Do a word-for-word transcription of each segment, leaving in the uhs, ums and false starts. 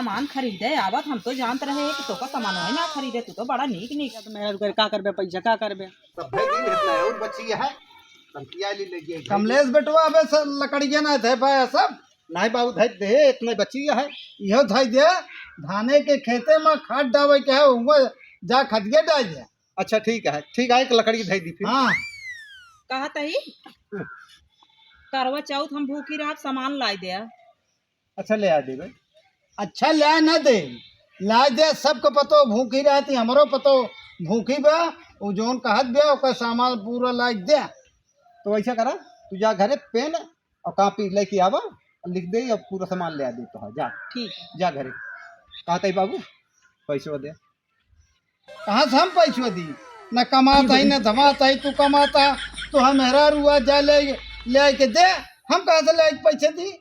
सामान खरीदे आवत, हम तो जानत रहे कि तोका सामान है ना खरीदे, तू तो बड़ा नीक नीक। तो मेहरारू करे, का करबे पैसा, का करबे? तब भाई दिन इतना और बची है, तब किया ले ले गए। कमलेश बेटवा, अबे स-, लकड़िया ना थे भाई सब। नहीं बाबू, धै दे, इतने बची है। इहो धै दे, धाने के खेते में खाद डावे के है, उमा जा खदिया डाल दे। अच्छा, ठीक है, ठीक है, एक लकड़ी धै दी फिर। हाँ। कहा तही, करवा चौथ हम भूखी रहब, सामान लाइ दे। अच्छा, ले आ देबे। अच्छा, ले आ ना दे, लाइ दे, सबको पतो भूखी रहती, हमरो पतो भूखी बा, उ जौन कहत बा, ओकर सामान पूरा लाइ दे। तो ऐसा करा, तू जा घरे पेन और कॉपी लेके आवा, और लिख दे, अब पूरा सामान ले आ दे तो, जा। ठीक है। जा घरे। कहा तही बाबू, पैसवा दे। कहाँ से हम पैसवा दी? न कमात ही, न धमात ही, तू कमाता, तो हम मेहरारू आ जा ले, ले आके दे, हम कहाँ से ले आके पैसे दी?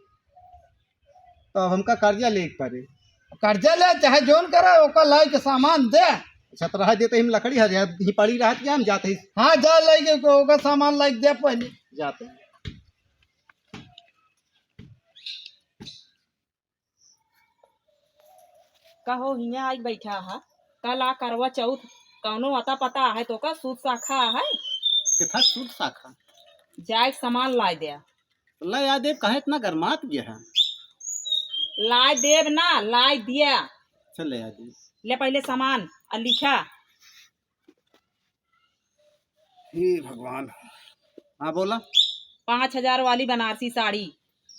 तो अब हमका कर्जा ले के पड़े। कर्जा ले, चाहे जौन करे, ओकर लाई के सामान दे। अच्छा, तो रहा देते हम लकड़ी हर ही पड़ी रहत के हम जाते ही। हाँ, जा लाई के ओकर सामान लाई के दे पहले। जाते हैं। कहो, हियाँ आई बैठा है, कल आ करवा चौथ, कौनो अता पता है तोका, सूद शाखा है? कितना सूद शाखा? जाए सामान लाइ दे। तो लाइ आ देब, काहे इतना गरमात गया है? लाइ देब ना, लाइ दिया। चल ले आ देब। ले पहले सामान आ लिखा। हे भगवान। हाँ, बोला। पाँच हजार वाली बनारसी साड़ी।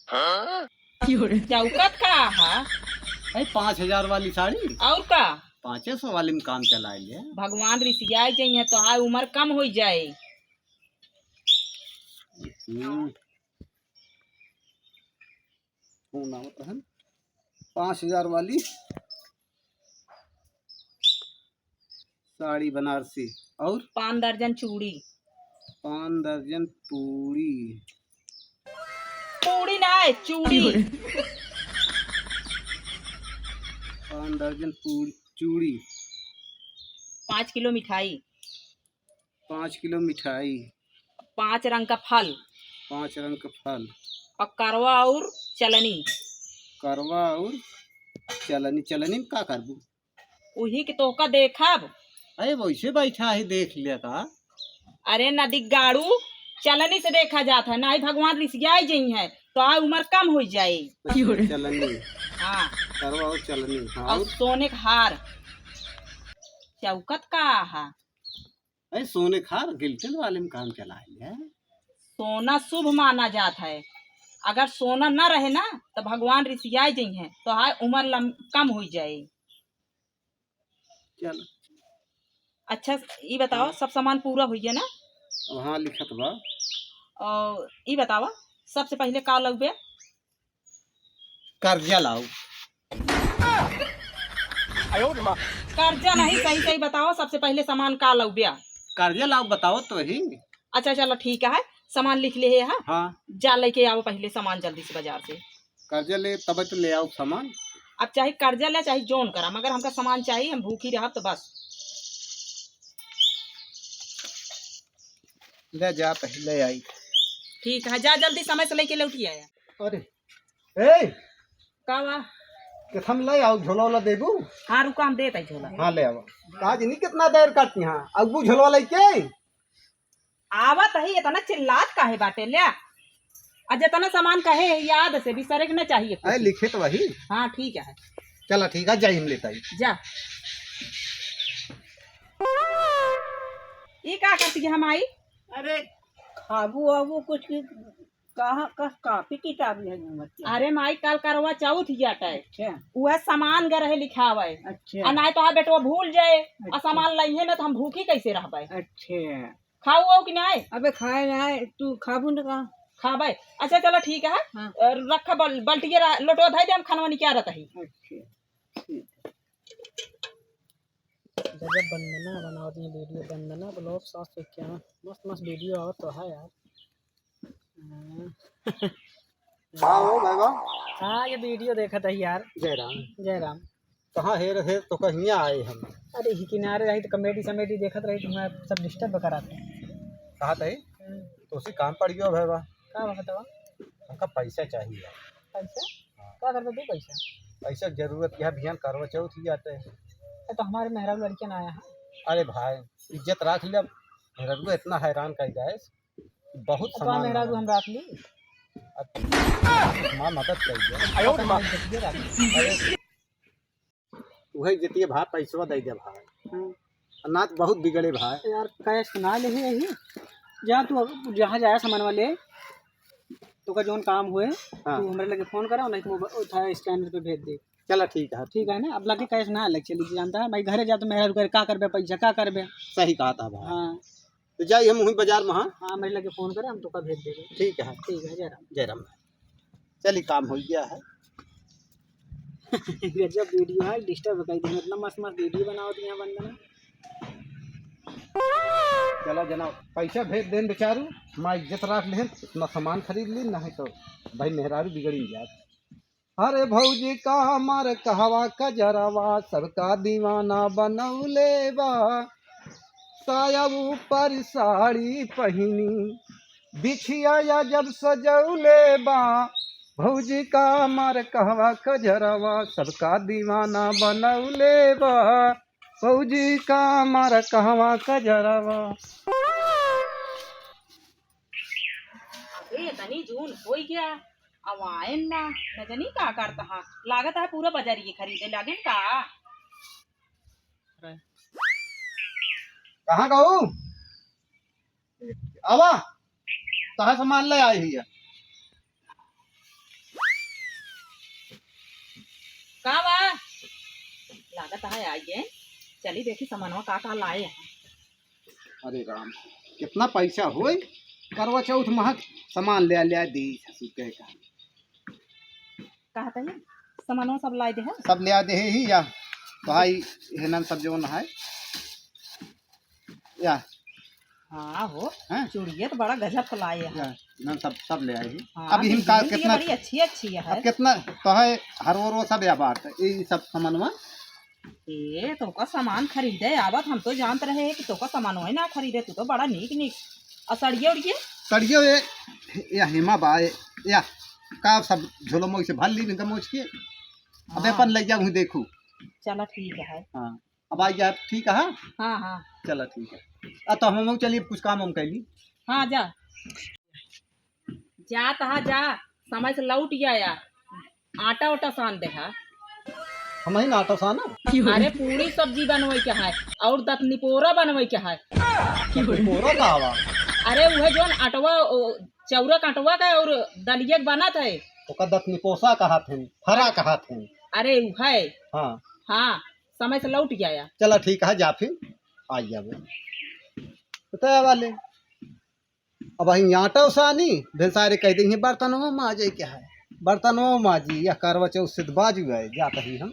हाँ? चौकत का हा? अरे, पाँच हजार वाली साड़ी? और का? पाँचे सौ वाली में काम चलाए ले। भगवान रिसियाए जइहैं, तोहार उम्र कम होइ जाए। हम्म। कौन आवत रहन? पाँच हजार वाली साड़ी बनारसी और? पाँच दर्जन चूड़ी। पाँच दर्जन पूड़ी। पूड़ी ना है, चूड़ी। पाँच दर्जन पूड़ी, चूड़ी। पाँच किलो मिठाई। पाँच किलो मिठाई। पाँच रंग का फल। पाँच रंग का फल। और करवा और चलनी। करवा और चलनी। चलनी में का करबू? उही के तोहका देखब। अरे वैसे बैठा ही देख लिया का? अरे नदी गाड़ू, चलनी से देखा जात है, नाही भगवान रिसियाई जइहैं, तोहार उम्र कम होइ जाए। अच्छा, चलनी। हाँ। करवा और चलनी, हाँ, और और? सोने का हार। चौकत का हा? अरे सोने का हार गिल्टन वाले में काम चलाए ले। सोना शुभ माना जात है, अगर सोना ना रहे ना तो भगवान रिसियाए जइहैं, तोहार उम्र लम-, कम होइ जाए। चल। अच्छा, ई बतावा, हाँ। सब सामान पूरा होइ गया ना? हाँ, लिखत बा। और ई बतावा, सबसे पहले का लउबे? कर्जा लाउ। कर्जा नहीं, सही सही बतावा, सबसे पहले सामान का लउबे? कर्जा लाउ, बताओ तो ही। अच्छा, चलो ठीक है, सामान लिख ले है, हाँ? हाँ। जा लेके आओ पहले सामान जल्दी से बाजार से। कर्जा ले, तब तो ले आओ सामान। अब चाहे कर्जा ले, चाहे जौन करा, मगर हमका सामान चाहिए, हम भूखी रहब तो बस। ले जा, पहले आई। ठीक है, जा जल्दी समय से लेके लौटी आया। अरे, ए! का बा? के हम ले आओ, झोला वोला देबू? हाँ, रुका, हम देत आई झोला। हाँ, ले आओ। काज नहीं कितना देर करती हाँ, अगबू झोला लेके। आवत ही, इतना चिल्लात काहे बाटे, ले। आ जितना सामान कहे है, याद से बिसरे के ना चाहिए कुछ। अरे, लिखे तो वही। हाँ, ठीक है। चला, ठीक है, जाई हम लेता ही। जा। ई का करती है हम आई? अरे, खाबू आबू कुछ की, कहाँ का कापी किताब ले घूमत है? अरे माई, कल करवा चौथ ही आटा है। अच्छा। वह सामान ग रहे लिखावे। अच्छा। आ नाई तो हाँ बेटवा भूल जाए, आ अच्छा। सामान लइहे ना तो हम भूखी कैसे रहबे? अच्छा। खाऊ हो कि नाई? अबे खाए नाई, तू खाबू न का? खाबे। अच्छा चलो ठीक है। हाँ। अ, रखा बल-, बल्टिया रा-, लोटवा धई दे, हम खानवा निकालत ही। अच्छा। ठीक। गजब वंदना बनावत ही video, वंदना vlog सात सौ इक्यावन। मस्त मस्त video आवत तो है यार। हाँ। हाँ हो भाई बा। हाँ, ये video देखत ही यार। जय राम। जय राम। कहाँ हेर हेर तो कहिया आए हम। अरे ही किनारे रही तो comedy समेडी देखत रही तो मैं सब disturb कराते। कहा तही? हम्म। तो उसी काम पड़ गयो भाई बा। का बात बा? हमका पैसा चाहिए। पैसा? हाँ। का करबे तू पैसा? पैसा के जरूरत यह भियान करवा चौथ ही आते हैं। ए, तो हमारे मेहरारू लड़के ना आया है। अरे भाई, इज्जत राख ले। अब मेहरारू इतना हैरान कर जाए, बहुत अब तो सामान मेहरारू मंगाए। हम राख ली। अब माँ मदद कर दिया। आयो रे माँ। इज्जत ये राख। अरे, उहे इज्जतिया भाई, पैसवा दे दे भाई। हाँ। ना तो बहुत बिगड़े भाई। यार, कैश ना ले ही यही। जा तू अब जहाँ जाया सामान वाले, तो का जौन काम हुए, हाँ। तू हमरे लगे फोन करा, नहीं तो मोबा-, उठा स्कैनर पे भेज दे। चला ठीक है। ठीक है ना, अब लगे कैश ना लग चली जानता है भाई, घरे जा तो मेहरारू करे का करबे, पैसा का करबे। सही कहा था भाई। हाँ। तो जाई हम वहीं बाजार में, हाँ। हाँ, मेरे लगे फोन करे, हम तो का भेज देबे। ठीक है। ठीक है, जय राम। जय राम। चली, काम हो गया है। गजब वीडियो है, डिस्टर्ब कर दी, इतना मस्त मस्त वीडियो बनाओ दिया वंदना। चला जना, पैसा भेज देन बेचारू, माँ इज्जत रख लेन, इतना सामान खरीद ली, नहीं तो भाई मेहरारू बिगड़ी जात। अरे भौजी का मार कहवा कजरवा, सबका दीवाना बनौले बा। साया ऊपर साड़ी पहिनी, बिछिया या जब सजौले बा। भौजी का मार कहवा कजरवा, सबका दीवाना बनौले बा। भौजी का मार कहवा कजरवा। अबे, इतनी जून होइ गया, अब आएन ना, न जनी का करता हा। लागत है पूरा बजरिये खरीदे लागेन का। कहाँ गऊ? आवा, तहा सामान ले आई ही है। का बा? लागत है आई है। चली देखी सामानवा का का लाए हैं। अरे राम, कितना पैसा होई? करवा चौथ महक सामान ले, ले दी ससुर के का। कहत है, सामानवा सब लाए दे है? सब ले दे ही या। तो भाई, ये नन सब जौन है। या। हाँ हो, हैं? चूड़िया तो बड़ा गजब के लाए हैं। या, नन सब, सब ले आए ही। हाँ, अब इहिन का बिजली की कितना, बड़ी अच्छी, अच्छी है। अब कितना तो है, हर वो, वो सब या बात है, ये सब सामानवा। ए, तोका सामान खरीदे आवत, हम तो जानत रहे कि तोका सामान वही ना खरीदे, तू तो बड़ा नीक नीक। आ सड़िया उड़िया? सड़िया ये, या हेमा बा, ये, या का सब झोलो मोई से भर ली, निका मोच के। अबे हाँ। अपन ले जाऊँ, देखू। चला ठीक है। हाँ, अब आई जा, ठीक है। हाँ, हाँ। चला ठीक है। आ तो हम चलिए कुछ काम हम कर ली। हाँ, जा। जा तहा जा, समय से लौट आया, आटा ओटा सान दे हा। हम ही ना आटा साना। अरे पूरी सब्जी बनवे के है और दतनिपोरा बनवे के है। दतनिपोरा का हवा? अरे उहे जौन अटवा, ओ, चौरा के अटवा का और दलिया के बनत है। ओका दतनिपोसा कहत हैं, फरा कहत हैं। अरे उहे। हाँ। हाँ, समय से लौट आया। चला ठीक है, जा फिर आ जाबे। तो तय वाले। अब हियाँ आटा उसानी, भेलसारे कह देंगे, "बर्तनवा माजे के है, बर्तनवा माजी, यह करवा चौथ से तो बाजू है, जात ही हम।"